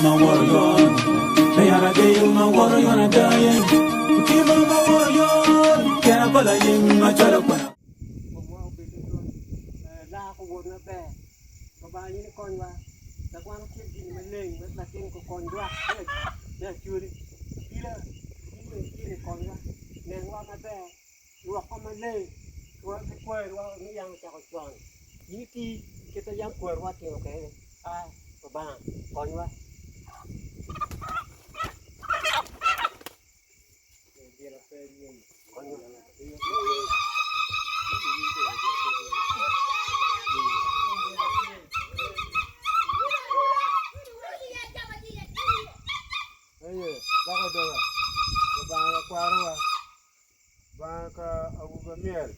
ma woro yon Me yat adeyo ma woro yon adaye Otima ma woro yon Kena pa layeng ma cwalo kwena. Komwa obed ki tun laa kowot maber. Lubanga in ikonywa wek wan oket gin maleng wek latin okony lwak me acholi. Abila in bene itye ikonywa nenwa maber lwokwa maleng ki kwariwa me yam ocako con. In iti kit ma yam kwariwa otimo kwede. Ai Lubanga konywa. Eye, dako doga, Lubanga lakwarowa, Lubanga ka awobe myel,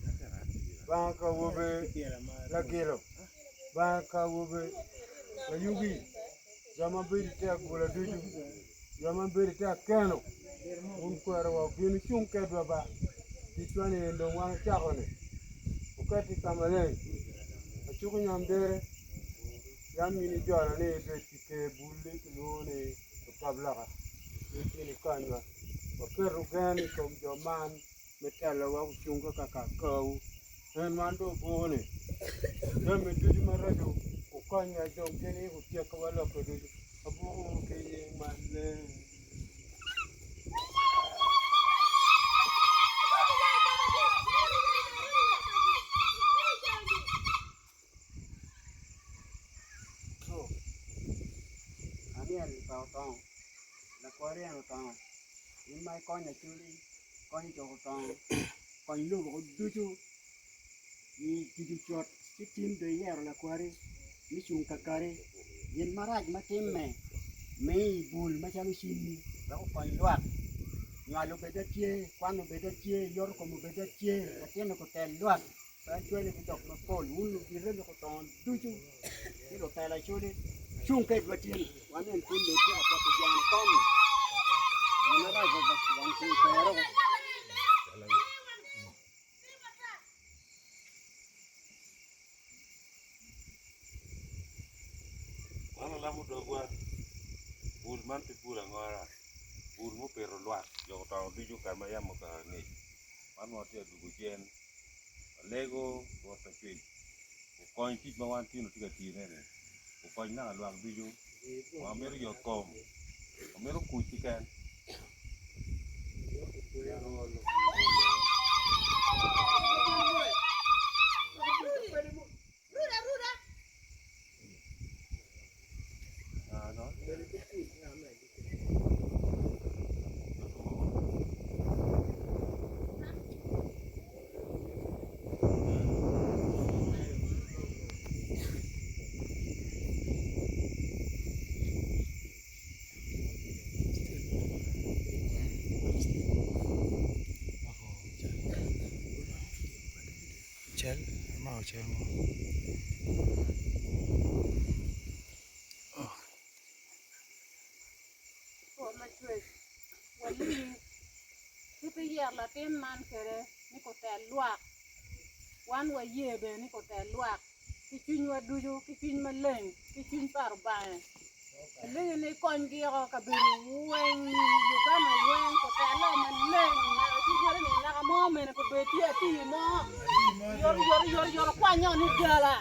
Lubanga ka awobe lagilo, Lubanga ka awobe layugi, jo ma bedo i te agula ducu, jo ma bedo i te akeno, wun kwarowa wubin wucung kedwa ba, ticwa ni eni dong wan ocako-ni, wuketi ka maleng, acuku nyamdere, yam in ijolo ni ibed ki ker bulli kilwongo ni Otop Loka, in tin ikonywa. Waketo gen i kom jo man me telowa gucung ka kakakawu. En wan dong obuko-ni, jami ducu maraco wukonywa dong gin aye gutyekowa lokke ducu. Abukowu ki nying maleng. Amyero pa otongo lakwar en otongo in ma ikonyo acholi ikonyo coko otongo kony lobo ducu i tic ocut ci tin dong iyero lakwari me cung kakari gin marac ma timme me i bul macalo cimmi wek okony lwak nywal obed tye kwan obed tye yoto kom obed tye latin otel lwak. Pe acwali ki lok mapol, wun ludite me kutongo ducu ki lutela acwali, cung kedwa tin, wanen tin dong tye ka keto jang koni, gin marac wang ceng twero. Wan walamo dogwa, bul man pe bul angora, bul mupito lwak jo otongo ducu kare ma yam okato angec. Man watye ka dwogo cen. Alego Rwot Lacwec okony tic ma wan tin watye ka tiyone-ni, okony naka lwak ducu. Wamito yotkom, wamito kuc keken. Cal amako cal mo. Rwot Lacwec, walegi kit iyer latin man kwede ni kutel lwak, wan waye bene ni kutel lwak ki cwinywa ducu, ki cwiny maleng, ki cwiny pa Rubanga. Alegi ni ikonygi oko kabedo weng, Uganda weng kutelle maleng naka ci cwalo ni naka mo mene kubed tye atii mo yot yot yot yot okwanyo ni gala.